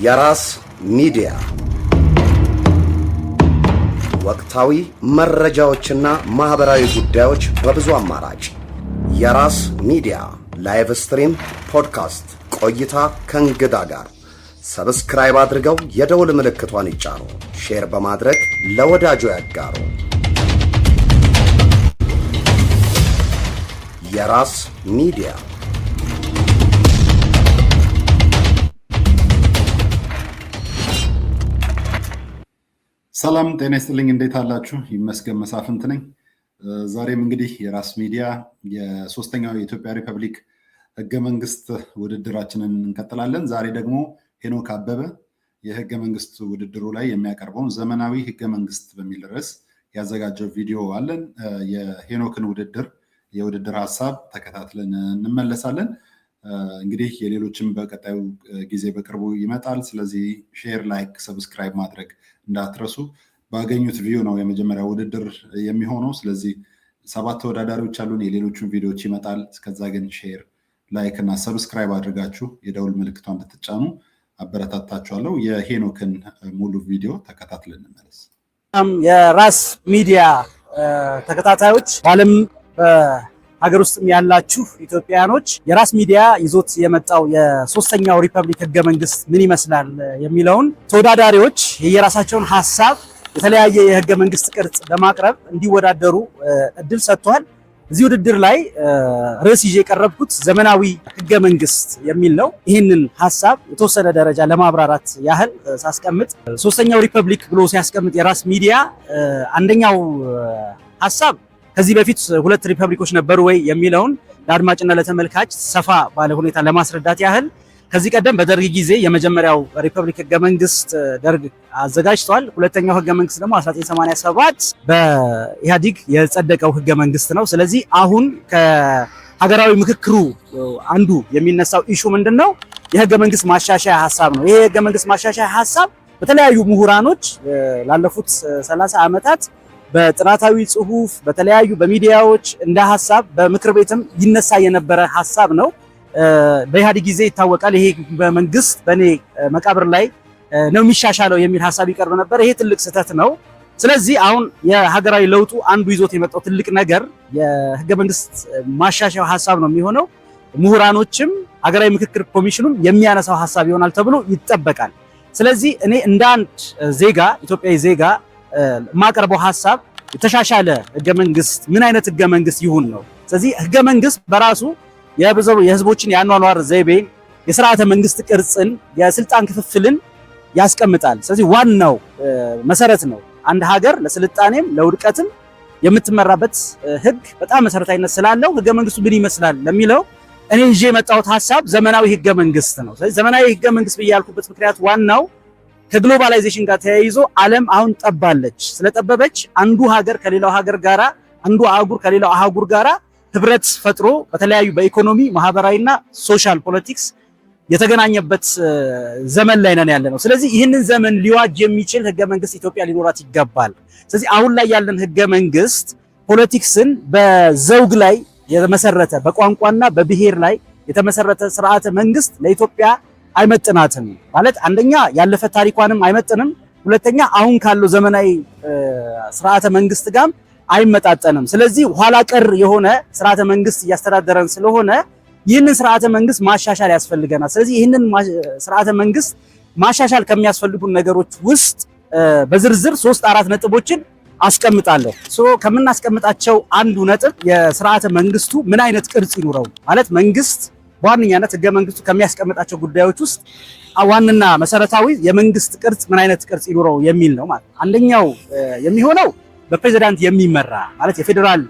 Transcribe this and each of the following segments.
የራስ ሚዲያ፣ ወቅታዊ መረጃዎችና ማኅበራዊ ጉዳዮች በብዙ አማራጭ። የራስ ሚዲያ live stream፣ podcast፣ ቆይታ ከእንግዳ ጋር። Subscribe አድርገው የደወል ምልክቷን ይጫኑ። Share በማድረግ ለወዳጆ ያጋሩ። የራስ ሚዲያ። ሰላም ጤና ይስጥልኝ። እንዴት አላችሁ? ይመስገን መሳፍንት ነኝ። ዛሬም እንግዲህ የራስ ሚዲያ የሶስተኛው የኢትዮጵያ ሪፐብሊክ ህገ መንግስት ውድድራችንን እንቀጥላለን። ዛሬ ደግሞ ሄኖክ አበበ የህገ መንግስት ውድድሩ ላይ የሚያቀርበውን ዘመናዊ ህገ መንግስት በሚል ርዕስ ያዘጋጀው ቪዲዮ አለን። የሄኖክን ውድድር የውድድር ሀሳብ ተከታትለን እንመለሳለን። እንግዲህ የሌሎችም በቀጣዩ ጊዜ በቅርቡ ይመጣል። ስለዚህ share፣ like፣ subscribe ማድረግ እንዳትረሱ። ባገኙት view ነው የመጀመሪያ ውድድር የሚሆነው። ስለዚህ 7 ተወዳዳሪዎች አሉን። የሌሎቹን ቪዲዮዎች ይመጣል። እስከዛ ግን share፣ like እና subscribe አድርጋችሁ የደውል ምልክቷን እንድትጫኑ አበረታታችኋለሁ። የሄኖክን ሙሉ ቪዲዮ ተከታትለን እንመለስ። የራስ ሚዲያ ተከታታዮች፣ በዓለም በሀገር ውስጥም ያላችሁ ኢትዮጵያውያኖች፣ የራስ ሚዲያ ይዞት የመጣው የሶስተኛው ሪፐብሊክ ህገ መንግስት ምን ይመስላል የሚለውን ተወዳዳሪዎች የየራሳቸውን ሀሳብ የተለያየ የህገ መንግስት ቅርጽ በማቅረብ እንዲወዳደሩ እድል ሰጥቷል። እዚህ ውድድር ላይ ርዕስ ይዤ የቀረብኩት ዘመናዊ ህገ መንግስት የሚል ነው። ይህንን ሀሳብ የተወሰነ ደረጃ ለማብራራት ያህል ሳስቀምጥ፣ ሶስተኛው ሪፐብሊክ ብሎ ሲያስቀምጥ የራስ ሚዲያ አንደኛው ሀሳብ ከዚህ በፊት ሁለት ሪፐብሊኮች ነበሩ ወይ የሚለውን ለአድማጭና ለተመልካች ሰፋ ባለ ሁኔታ ለማስረዳት ያህል፣ ከዚህ ቀደም በደርግ ጊዜ የመጀመሪያው ሪፐብሊክ ህገ መንግስት ደርግ አዘጋጅቷል። ሁለተኛው ህገ መንግስት ደግሞ 1987 በኢህአዲግ የጸደቀው ህገ መንግስት ነው። ስለዚህ አሁን ከሀገራዊ ምክክሩ አንዱ የሚነሳው issue ምንድን ነው? የህገ መንግስት ማሻሻያ ሀሳብ ነው። ይሄ የህገ መንግስት ማሻሻያ ሀሳብ በተለያዩ ምሁራኖች ላለፉት 30 ዓመታት በጥናታዊ ጽሁፍ፣ በተለያዩ በሚዲያዎች እንደ ሀሳብ በምክር ቤትም ይነሳ የነበረ ሀሳብ ነው። በኢህአዴግ ጊዜ ይታወቃል። ይሄ በመንግስት በእኔ መቃብር ላይ ነው የሚሻሻለው የሚል ሀሳብ ይቀርብ ነበር። ይሄ ትልቅ ስህተት ነው። ስለዚህ አሁን የሀገራዊ ለውጡ አንዱ ይዞት የመጣው ትልቅ ነገር የህገ መንግስት ማሻሻያው ሀሳብ ነው የሚሆነው። ምሁራኖችም ሀገራዊ ምክክር ኮሚሽኑም የሚያነሳው ሀሳብ ይሆናል ተብሎ ይጠበቃል። ስለዚህ እኔ እንደ አንድ ዜጋ፣ ኢትዮጵያዊ ዜጋ የማቀርበው ሀሳብ የተሻሻለ ህገ መንግስት ምን አይነት ህገ መንግስት ይሁን ነው። ስለዚህ ህገ መንግስት በራሱ የህዝቦችን የአኗኗር ዘይቤ፣ የስርዓተ መንግስት ቅርጽን፣ የስልጣን ክፍፍልን ያስቀምጣል። ስለዚህ ዋናው መሰረት ነው። አንድ ሀገር ለስልጣኔም ለውድቀትም የምትመራበት ህግ በጣም መሰረታዊነት ስላለው ህገ መንግስቱ ምን ይመስላል ለሚለው እኔ ይዤ የመጣሁት ሀሳብ ዘመናዊ ህገ መንግስት ነው። ስለዚህ ዘመናዊ ህገ መንግስት ብዬ ያልኩበት ምክንያት ዋናው ከ globalization ጋር ተያይዞ ዓለም አሁን ጠባለች። ስለጠበበች አንዱ ሀገር ከሌላው ሀገር ጋራ፣ አንዱ አህጉር ከሌላው አህጉር ጋራ ህብረት ፈጥሮ በተለያዩ በኢኮኖሚ፣ ማህበራዊና social politics የተገናኘበት ዘመን ላይ ነን ያለ ነው። ስለዚህ ይህንን ዘመን ሊዋጅ የሚችል ህገ መንግስት ኢትዮጵያ ሊኖራት ይገባል። ስለዚህ አሁን ላይ ያለን ህገ መንግስት politics ን በዘውግ ላይ የተመሰረተ፣ በቋንቋና በብሔር ላይ የተመሰረተ ስርዓተ መንግስት ለኢትዮጵያ አይመጥናትም። ማለት አንደኛ ያለፈ ታሪኳንም አይመጥንም፣ ሁለተኛ አሁን ካለው ዘመናዊ ስርዓተ መንግስት ጋርም አይመጣጠንም። ስለዚህ ኋላ ቀር የሆነ ስርዓተ መንግስት እያስተዳደረን ስለሆነ ይህንን ስርዓተ መንግስት ማሻሻል ያስፈልገናል። ስለዚህ ይህንን ስርዓተ መንግስት ማሻሻል ከሚያስፈልጉ ነገሮች ውስጥ በዝርዝር ሶስት አራት ነጥቦችን አስቀምጣለሁ። So ከምናስቀምጣቸው አንዱ ነጥብ የስርዓተ መንግስቱ ምን አይነት ቅርጽ ይኑረው፣ ማለት መንግስት በዋነኛነት ህገ መንግስቱ ከሚያስቀምጣቸው ጉዳዮች ውስጥ ዋናና መሰረታዊ የመንግስት ቅርጽ ምን አይነት ቅርጽ ይኑረው የሚል ነው ማለት። አንደኛው የሚሆነው በፕሬዝዳንት የሚመራ፣ ማለት የፌዴራል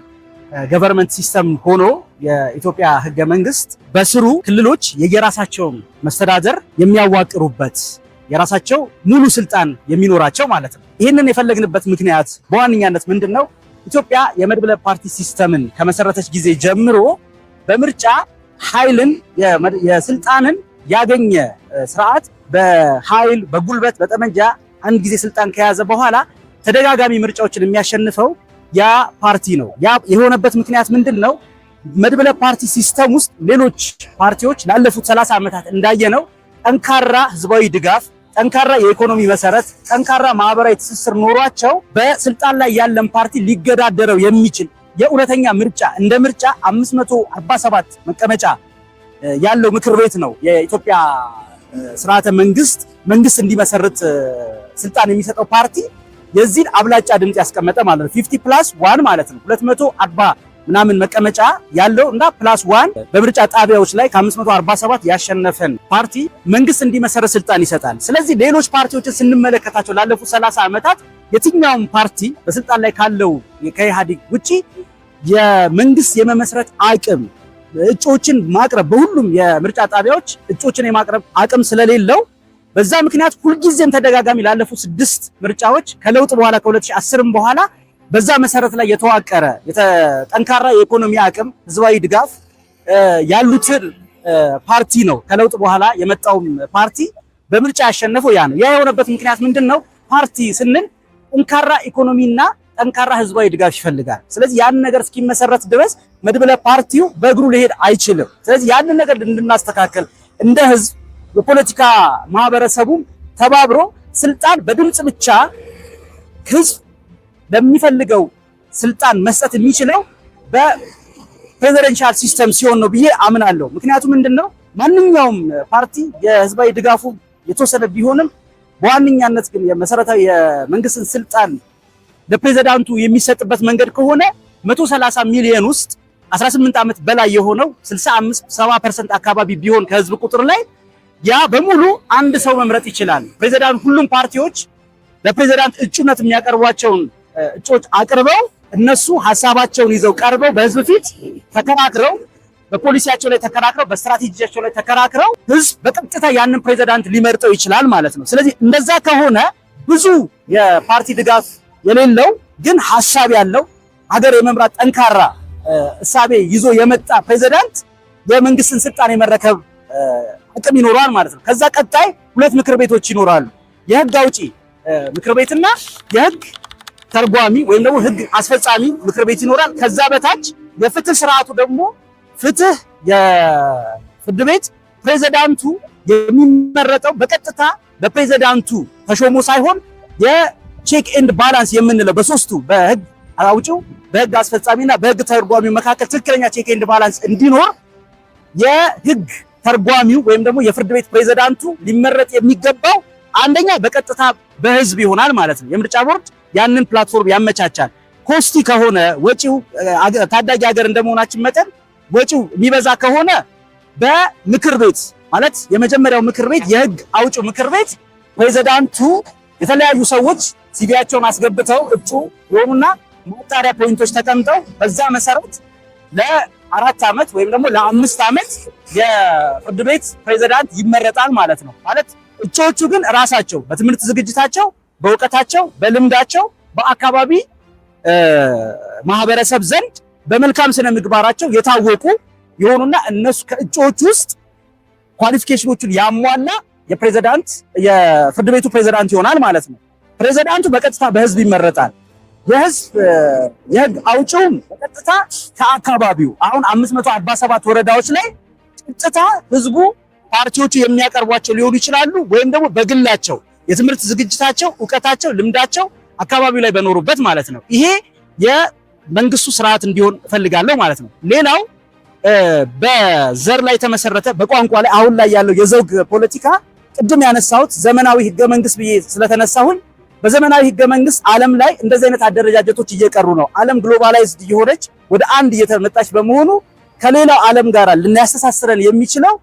government system ሆኖ የኢትዮጵያ ህገ መንግስት በስሩ ክልሎች የየራሳቸውን መስተዳደር የሚያዋቅሩበት፣ የራሳቸው ሙሉ ስልጣን የሚኖራቸው ማለት ነው። ይህንን የፈለግንበት ምክንያት በዋነኛነት ምንድን ነው? ኢትዮጵያ የመድብለ ፓርቲ system ን ከመሰረተች ጊዜ ጀምሮ በምርጫ ኃይልን የስልጣንን ያገኘ ስርዓት በኃይል፣ በጉልበት፣ በጠመንጃ አንድ ጊዜ ስልጣን ከያዘ በኋላ ተደጋጋሚ ምርጫዎችን የሚያሸንፈው ያ ፓርቲ ነው። ያ የሆነበት ምክንያት ምንድን ነው? መድብለ ፓርቲ system ውስጥ ሌሎች ፓርቲዎች ላለፉት 30 ዓመታት እንዳየነው ጠንካራ ህዝባዊ ድጋፍ፣ ጠንካራ የኢኮኖሚ መሰረት፣ ጠንካራ ማህበራዊ ትስስር ኖሯቸው በስልጣን ላይ ያለን ፓርቲ ሊገዳደረው የሚችል የእውነተኛ ምርጫ እንደ ምርጫ 547 መቀመጫ ያለው ምክር ቤት ነው የኢትዮጵያ ስርዓተ መንግስት እንዲመሰርት ስልጣን የሚሰጠው ፓርቲ የዚህን አብላጫ ድምፅ ያስቀመጠ ማለት ነው። 50 plus 1 ማለት ነው። 240 ምናምን መቀመጫ ያለው እና plus one በምርጫ ጣቢያዎች ላይ ከ547 ያሸነፈን ፓርቲ መንግስት እንዲመሰረት ስልጣን ይሰጣል። ስለዚህ ሌሎች ፓርቲዎችን ስንመለከታቸው ላለፉት 30 ዓመታት የትኛውም ፓርቲ በስልጣን ላይ ካለው ከኢህአዴግ ውጪ የመንግስት የመመስረት አቅም፣ እጩዎችን ማቅረብ፣ በሁሉም የምርጫ ጣቢያዎች እጩዎችን የማቅረብ አቅም ስለሌለው በዛ ምክንያት ሁልጊዜም ተደጋጋሚ ላለፉት ስድስት ምርጫዎች ከለውጥ በኋላ፣ ከ2010 በኋላ በዛ መሰረት ላይ የተዋቀረ ጠንካራ የኢኮኖሚ አቅም፣ ህዝባዊ ድጋፍ ያሉትን ፓርቲ ነው። ከለውጥ በኋላ የመጣውም ፓርቲ በምርጫ ያሸነፈው ያ ነው። ያ የሆነበት ምክንያት ምንድን ነው? ፓርቲ ስንል ጠንካራ ኢኮኖሚና ጠንካራ ህዝባዊ ድጋፍ ይፈልጋል። ስለዚህ ያን ነገር እስኪመሰረት ድረስ መድብለ ፓርቲው በእግሩ ሊሄድ አይችልም። ስለዚህ ያንን ነገር እንድናስተካከል እንደ ህዝብ የፖለቲካ ማህበረሰቡም ተባብሮ ስልጣን በድምፅ ብቻ ህዝብ ለሚፈልገው ስልጣን መስጠት የሚችለው በ presidential system ሲሆን ነው ብዬ አምናለሁ። ምክንያቱም ምንድነው፣ ማንኛውም ፓርቲ የህዝባዊ ድጋፉ የተወሰነ ቢሆንም በዋነኛነት ግን የመሰረታዊ የመንግስትን ስልጣን ለፕሬዚዳንቱ የሚሰጥበት መንገድ ከሆነ 130 ሚሊዮን ውስጥ 18 ዓመት በላይ የሆነው 65 70% አካባቢ ቢሆን ከህዝብ ቁጥር ላይ ያ በሙሉ አንድ ሰው መምረጥ ይችላል። ፕሬዚዳንት ሁሉም ፓርቲዎች ለፕሬዚዳንት እጩነት የሚያቀርቧቸውን እጩዎች አቅርበው፣ እነሱ ሀሳባቸውን ይዘው ቀርበው፣ በህዝብ ፊት ተከራክረው፣ በፖሊሲያቸው ላይ ተከራክረው፣ በስትራቴጂያቸው ላይ ተከራክረው ህዝብ በቀጥታ ያንን ፕሬዚዳንት ሊመርጠው ይችላል ማለት ነው። ስለዚህ እንደዛ ከሆነ ብዙ የፓርቲ ድጋፍ የሌለው ግን ሀሳብ ያለው፣ ሀገር የመምራት ጠንካራ እሳቤ ይዞ የመጣ ፕሬዚዳንት የመንግስትን ስልጣን የመረከብ አቅም ይኖረዋል ማለት ነው። ከዛ ቀጣይ ሁለት ምክር ቤቶች ይኖራሉ። የህግ አውጪ ምክር ቤትና የህግ ተርጓሚ ወይም ደግሞ ህግ አስፈጻሚ ምክር ቤት ይኖራል። ከዛ በታች የፍትህ ስርዓቱ ደግሞ ፍትህ የፍርድ ቤት ፕሬዚዳንቱ የሚመረጠው በቀጥታ በፕሬዚዳንቱ ተሾሞ ሳይሆን የ check and balance የምንለው በሶስቱ በህግ አውጪው፣ በህግ አስፈጻሚና በህግ ተርጓሚው መካከል ትክክለኛ check and balance እንዲኖር የህግ ተርጓሚው ወይም ደግሞ የፍርድ ቤት ፕሬዚዳንቱ ሊመረጥ የሚገባው አንደኛ በቀጥታ በህዝብ ይሆናል ማለት ነው። የምርጫ ቦርድ ያንን platform ያመቻቻል። Costly ከሆነ ወጪው፣ ታዳጊ ሀገር እንደመሆናችን መጠን ወጪው የሚበዛ ከሆነ በምክር ቤት፣ ማለት የመጀመሪያው ምክር ቤት የህግ አውጪው ምክር ቤት ፕሬዚዳንቱ የተለያዩ ሰዎች CV ያቸውን አስገብተው እጩ የሆኑና ማጣሪያ point ኦች ተቀምጠው በዛ መሰረት ለ4 ዓመት ወይም ደግሞ ለ5 ዓመት የፍርድ ቤት ፕሬዚዳንት ይመረጣል ማለት ነው። ማለት እጩዎቹ ግን ራሳቸው በትምህርት ዝግጅታቸው፣ በእውቀታቸው፣ በልምዳቸው፣ በአካባቢ ማህበረሰብ ዘንድ በመልካም ስነ ምግባራቸው የታወቁ የሆኑና እነሱ ከእጩዎች ውስጥ qualification ኦቹን ያሟላ የፕሬዚዳንት የፍርድ ቤቱ ፕሬዚዳንት ይሆናል ማለት ነው። ፕሬዚዳንቱ በቀጥታ በህዝብ ይመረጣል። የህዝብ የህግ አውጪውም በቀጥታ ከአካባቢው አሁን 547 ወረዳዎች ላይ ቀጥታ ህዝቡ ፓርቲዎቹ የሚያቀርቧቸው ሊሆኑ ይችላሉ፣ ወይም ደግሞ በግላቸው የትምህርት ዝግጅታቸው፣ እውቀታቸው፣ ልምዳቸው አካባቢው ላይ በኖሩበት ማለት ነው። ይሄ የመንግስቱ ስርዓት እንዲሆን እፈልጋለሁ ማለት ነው። ሌላው በዘር ላይ የተመሰረተ፣ በቋንቋ ላይ አሁን ላይ ያለው የዘውግ ፖለቲካ፣ ቅድም ያነሳሁት ዘመናዊ ህገ መንግስት ብዬ ስለተነሳሁኝ በዘመናዊ ህገ መንግስት ዓለም ላይ እንደዚህ አይነት አደረጃጀቶች እየቀሩ ነው። ዓለም globalized እየሆነች ወደ አንድ እየተመጣች በመሆኑ ከሌላው ዓለም ጋር ልናያስተሳስረን የሚችለው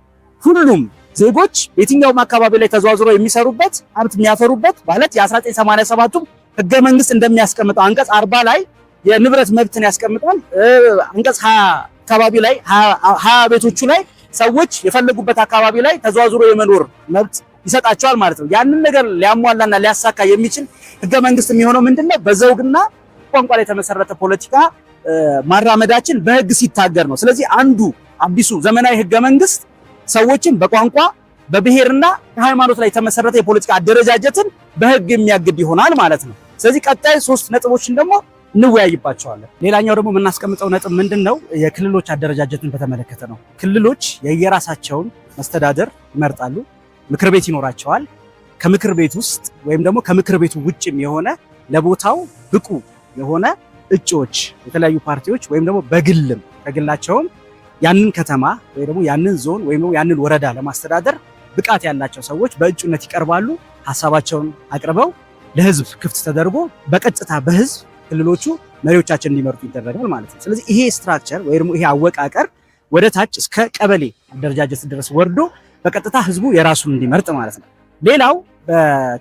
ሁሉም ዜጎች የትኛውም አካባቢ ላይ ተዘዋዝረው የሚሰሩበት፣ ሀብት የሚያፈሩበት፣ ማለት የ1987ቱም ህገ መንግስት እንደሚያስቀምጠው አንቀጽ 40 ላይ የንብረት መብትን ያስቀምጣል። አንቀጽ 20 አካባቢ ላይ፣ 20 ቤቶቹ ላይ ሰዎች የፈለጉበት አካባቢ ላይ ተዘዋዝሮ የመኖር መብት ይሰጣቸዋል ማለት ነው። ያንን ነገር ሊያሟላና ሊያሳካ የሚችል ህገ መንግስት የሚሆነው ምንድነው? በዘውግና ቋንቋ ላይ የተመሰረተ ፖለቲካ ማራመዳችን በህግ ሲታገድ ነው። ስለዚህ አንዱ አዲሱ ዘመናዊ ህገ መንግስት ሰዎችን በቋንቋ፣ በብሔርና ከሃይማኖት ላይ የተመሰረተ የፖለቲካ አደረጃጀትን በህግ የሚያግድ ይሆናል ማለት ነው። ስለዚህ ቀጣይ ሶስት ነጥቦችን ደግሞ እንወያይባቸዋለን። ሌላኛው ደግሞ የምናስቀምጠው ነጥብ ምንድን ነው? የክልሎች አደረጃጀትን በተመለከተ ነው። ክልሎች የየራሳቸውን መስተዳደር ይመርጣሉ፣ ምክር ቤት ይኖራቸዋል። ከምክር ቤት ውስጥ ወይም ደግሞ ከምክር ቤቱ ውጭም የሆነ ለቦታው ብቁ የሆነ እጩዎች የተለያዩ ፓርቲዎች ወይም ደግሞ በግልም ከግላቸውም ያንን ከተማ ወይ ደግሞ ያንን ዞን ወይም ደግሞ ያንን ወረዳ ለማስተዳደር ብቃት ያላቸው ሰዎች በእጩነት ይቀርባሉ። ሀሳባቸውን አቅርበው ለህዝብ ክፍት ተደርጎ በቀጥታ በህዝብ ክልሎቹ መሪዎቻችን እንዲመርጡ ይደረጋል ማለት ነው። ስለዚህ ይሄ structure ወይ ደግሞ ይሄ አወቃቀር ወደ ታች እስከ ቀበሌ አደረጃጀት ድረስ ወርዶ በቀጥታ ህዝቡ የራሱን እንዲመርጥ ማለት ነው። ሌላው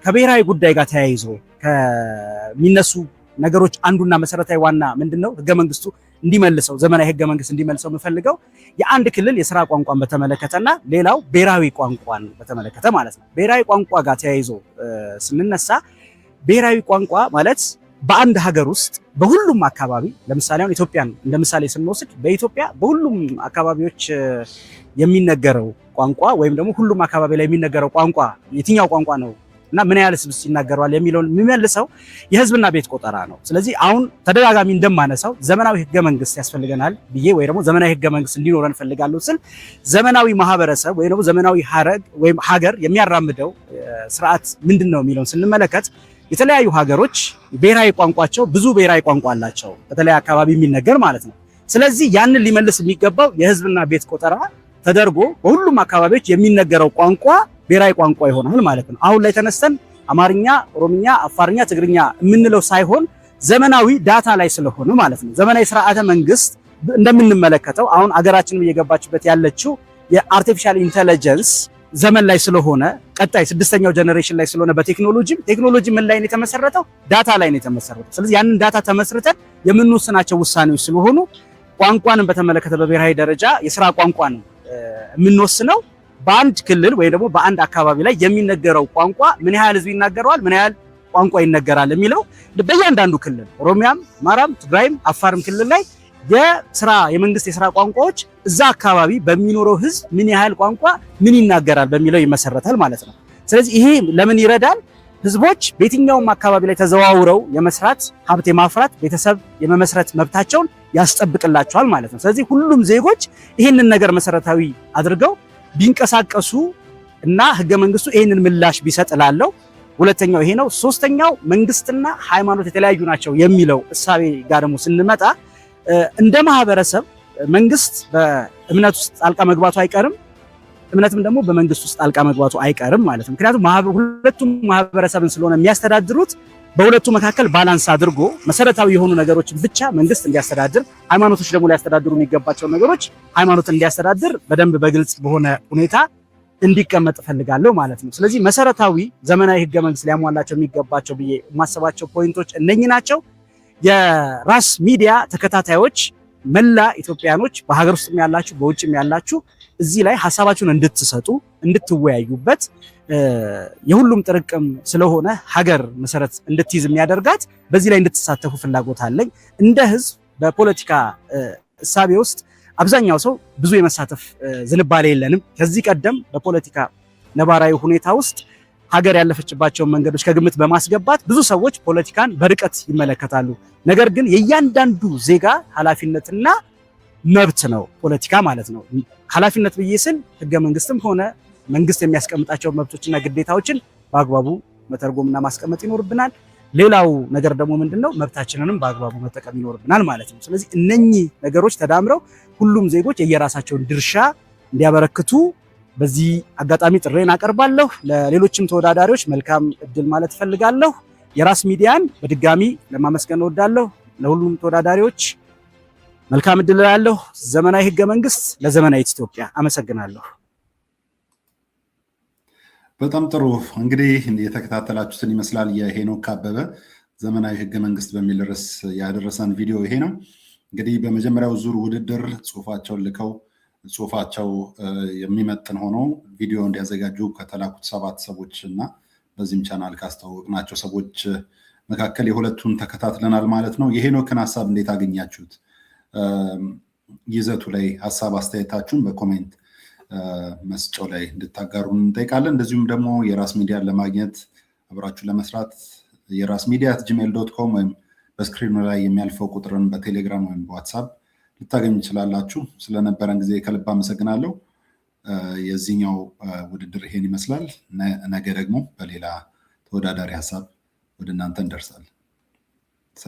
ከብሔራዊ ጉዳይ ጋር ተያይዞ ከሚነሱ ነገሮች አንዱና መሰረታዊ ዋና ምንድነው ህገ መንግስቱ እንዲመልሰው፣ ዘመናዊ ህገ መንግስት እንዲመልሰው የምፈልገው የአንድ ክልል የስራ ቋንቋን በተመለከተና ሌላው ብሔራዊ ቋንቋን በተመለከተ ማለት ነው። ብሔራዊ ቋንቋ ጋር ተያይዞ ስንነሳ ብሔራዊ ቋንቋ ማለት በአንድ ሀገር ውስጥ በሁሉም አካባቢ፣ ለምሳሌ አሁን ኢትዮጵያን እንደ ምሳሌ ስንወስድ፣ በኢትዮጵያ በሁሉም አካባቢዎች የሚነገረው ቋንቋ ወይም ደግሞ ሁሉም አካባቢ ላይ የሚነገረው ቋንቋ የትኛው ቋንቋ ነው እና ምን ያህል ህዝብ ይናገረዋል የሚለውን የሚመልሰው የህዝብና ቤት ቆጠራ ነው። ስለዚህ አሁን ተደጋጋሚ እንደማነሳው ዘመናዊ ህገ መንግስት ያስፈልገናል ብዬ ወይ ደግሞ ዘመናዊ ህገ መንግስት እንዲኖረን እፈልጋለሁ ስል ዘመናዊ ማህበረሰብ ወይ ደግሞ ዘመናዊ ሀረግ ወይም ሀገር የሚያራምደው ስርዓት ምንድን ነው የሚለውን ስንመለከት የተለያዩ ሀገሮች ብሔራዊ ቋንቋቸው ብዙ ብሔራዊ ቋንቋ አላቸው፣ በተለያየ አካባቢ የሚነገር ማለት ነው። ስለዚህ ያንን ሊመልስ የሚገባው የህዝብና ቤት ቆጠራ ተደርጎ በሁሉም አካባቢዎች የሚነገረው ቋንቋ ብሔራዊ ቋንቋ ይሆናል ማለት ነው። አሁን ላይ ተነስተን አማርኛ፣ ኦሮምኛ፣ አፋርኛ፣ ትግርኛ የምንለው ሳይሆን ዘመናዊ data ላይ ስለሆነ ማለት ነው። ዘመናዊ ስርዓተ መንግስት እንደምንመለከተው አሁን አገራችንም እየገባችበት ያለችው የ artificial intelligence ዘመን ላይ ስለሆነ፣ ቀጣይ ስድስተኛው generation ላይ ስለሆነ፣ በቴክኖሎጂም ቴክኖሎጂ ምን ላይ ነው የተመሰረተው? Data ላይ ነው የተመሰረተው። ስለዚህ ያንን data ተመስርተን የምንወስናቸው ውሳኔዎች ስለሆኑ ቋንቋንን በተመለከተ በብሔራዊ ደረጃ የስራ ቋንቋ ነው የምንወስነው። በአንድ ክልል ወይ ደግሞ በአንድ አካባቢ ላይ የሚነገረው ቋንቋ ምን ያህል ህዝብ ይናገረዋል፣ ምን ያህል ቋንቋ ይነገራል የሚለው በእያንዳንዱ ክልል ኦሮሚያም፣ አማራም፣ ትግራይም፣ አፋርም ክልል ላይ የስራ የመንግስት የስራ ቋንቋዎች እዛ አካባቢ በሚኖረው ህዝብ ምን ያህል ቋንቋ ምን ይናገራል በሚለው ይመሰረታል ማለት ነው። ስለዚህ ይሄ ለምን ይረዳል? ህዝቦች በየትኛውም አካባቢ ላይ ተዘዋውረው የመስራት፣ ሀብት የማፍራት፣ ቤተሰብ የመመስረት መብታቸውን ያስጠብቅላቸዋል ማለት ነው። ስለዚህ ሁሉም ዜጎች ይህንን ነገር መሰረታዊ አድርገው ቢንቀሳቀሱ እና ህገ መንግስቱ ይህንን ምላሽ ቢሰጥ እላለሁ። ሁለተኛው ይሄ ነው። ሶስተኛው መንግስትና ሃይማኖት የተለያዩ ናቸው የሚለው እሳቤ ጋር ደግሞ ስንመጣ እንደ ማህበረሰብ መንግስት በእምነት ውስጥ ጣልቃ መግባቱ አይቀርም፣ እምነትም ደግሞ በመንግስት ውስጥ ጣልቃ መግባቱ አይቀርም ማለት ነው። ምክንያቱም ሁለቱም ማህበረሰብን ስለሆነ የሚያስተዳድሩት በሁለቱ መካከል balance አድርጎ መሰረታዊ የሆኑ ነገሮችን ብቻ መንግስት እንዲያስተዳድር፣ ሃይማኖቶች ደግሞ ሊያስተዳድሩ የሚገባቸው ነገሮች ሃይማኖት እንዲያስተዳድር በደንብ በግልጽ በሆነ ሁኔታ እንዲቀመጥ እፈልጋለሁ ማለት ነው። ስለዚህ መሰረታዊ ዘመናዊ ህገ መንግስት ሊያሟላቸው የሚገባቸው ብዬ የማስባቸው point ኦች እነኚህ ናቸው። የራስ ሚዲያ ተከታታዮች፣ መላ ኢትዮጵያኖች፣ በሀገር ውስጥም ያላችሁ በውጭም ያላችሁ እዚህ ላይ ሀሳባችሁን እንድትሰጡ፣ እንድትወያዩበት፣ የሁሉም ጥርቅም ስለሆነ ሀገር መሰረት እንድትይዝ የሚያደርጋት በዚህ ላይ እንድትሳተፉ ፍላጎት አለኝ። እንደ ህዝብ በፖለቲካ እሳቤ ውስጥ አብዛኛው ሰው ብዙ የመሳተፍ ዝንባሌ የለንም። ከዚህ ቀደም በፖለቲካ ነባራዊ ሁኔታ ውስጥ ሀገር ያለፈችባቸውን መንገዶች ከግምት በማስገባት ብዙ ሰዎች ፖለቲካን በርቀት ይመለከታሉ። ነገር ግን የእያንዳንዱ ዜጋ ኃላፊነትና መብት ነው ፖለቲካ ማለት ነው። ኃላፊነት ብዬ ስል ህገ መንግስትም ሆነ መንግስት የሚያስቀምጣቸው መብቶችና ግዴታዎችን በአግባቡ መተርጎምና ማስቀመጥ ይኖርብናል። ሌላው ነገር ደግሞ ምንድነው? መብታችንንም በአግባቡ መጠቀም ይኖርብናል ማለት ነው። ስለዚህ እነኚህ ነገሮች ተዳምረው ሁሉም ዜጎች የየራሳቸውን ድርሻ እንዲያበረክቱ በዚህ አጋጣሚ ጥሪዬን አቀርባለሁ። ለሌሎችም ተወዳዳሪዎች መልካም እድል ማለት እፈልጋለሁ። የራስ ሚዲያን በድጋሚ ለማመስገን እወዳለሁ። ለሁሉም ተወዳዳሪዎች መልካም እድል እላለሁ። ዘመናዊ ህገ መንግስት ለዘመናዊት ኢትዮጵያ። አመሰግናለሁ። በጣም ጥሩ። እንግዲህ የተከታተላችሁትን ይመስላል። የሄኖክ አበበ ዘመናዊ ህገ መንግስት በሚል ርዕስ ያደረሰን ቪዲዮ ይሄ ነው። እንግዲህ በመጀመሪያው ዙር ውድድር ጽሁፋቸውን ልከው ጽሁፋቸው የሚመጥን ሆኖ ቪዲዮ እንዲያዘጋጁ ከተላኩት ሰባት ሰዎች እና በዚህም ቻናል ካስተዋወቅናቸው ሰዎች መካከል የሁለቱን ተከታትለናል ማለት ነው። የሄኖክን ሀሳብ እንዴት አገኛችሁት? ይዘቱ ላይ ሀሳብ አስተያየታችሁን በ comment መስጫው ላይ እንድታጋሩን እንጠይቃለን። እንደዚሁም ደግሞ የራስ ሚዲያን ለማግኘት፣ አብራችሁ ለመስራት yerasmedia@gmail.com ወይም በ screen ኑ ላይ የሚያልፈው ቁጥርን በቴሌግራም ወይም በዋትሳፕ ልታገኙ ትችላላችሁ። ስለነበረን ጊዜ ከልብ አመሰግናለሁ። የዚህኛው ውድድር ይሄን ይመስላል። ነገ ደግሞ በሌላ ተወዳዳሪ ሀሳብ ወደ እናንተ እንደርሳለን።